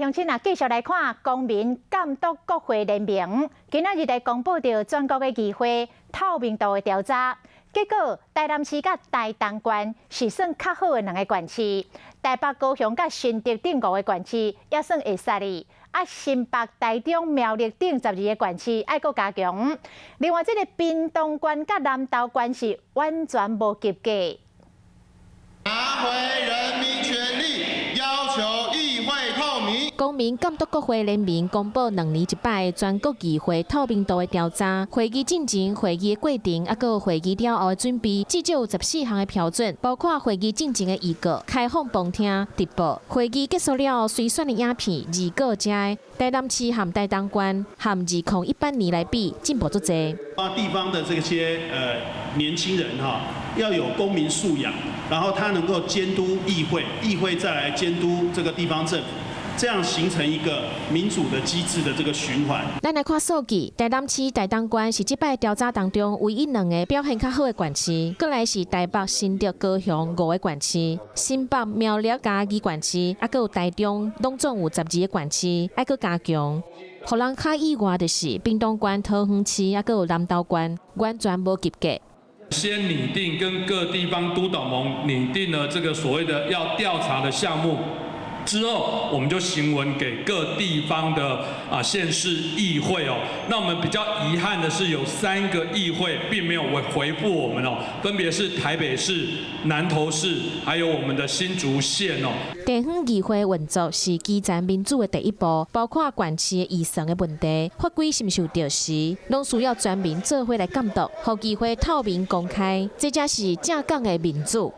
鄉親啊，繼續來看公民監督國會聯盟，今仔日來公布著全國的議會透明度的調查，結果台南市佮台東縣是算較好的兩个縣市，台北、高雄佮新竹頂五个縣市也算會使哩。啊，新北、台中、苗栗頂十二个縣市愛閣加強。另外，這个屏東縣佮南投縣是完全無及格。拿回人民權利，要求議會透明。公民監督國會聯盟公布2年一擺全國議會透明度的調查，會議進前、會議的過程，抑閣有會議了後的準備，至少有14項的標準，包括會議進前的預告、開放旁聽、直播。會議結束了後，隨選的影片、字稿遮，台南市和台東縣和2018年來比，進步足濟。地方的這些年輕人哈，要有公民素養，然後他能夠監督議會，議會再來監督這個地方政府。這樣形成一個民主的機制的這個循環。咱來看數據，台南市、台東縣是這擺調查當中唯一兩个表現較好的縣市，過來是台北、新竹、高雄五个縣市，新北、苗栗、嘉義縣市，抑閣有台中，攏總有十二个縣市，愛閣加強。予人較意外的是，屏東縣、桃園市，抑閣有南投縣，完全無及格。先擬定跟各地方督導盟擬定了這個所謂的要調查的項目。之後，我們就行文給各地方的縣市議會哦。那我們比較遺憾的是，有三個議會並沒有回覆我們哦，分別是台北市、南投市，還有我們的新竹縣哦。地方議會運作是基層民主的第一步，包括縣市的預算的問題、法規是毋是有著時，攏需要全民做伙來監督，予議會透明公開，這才是正港的民主。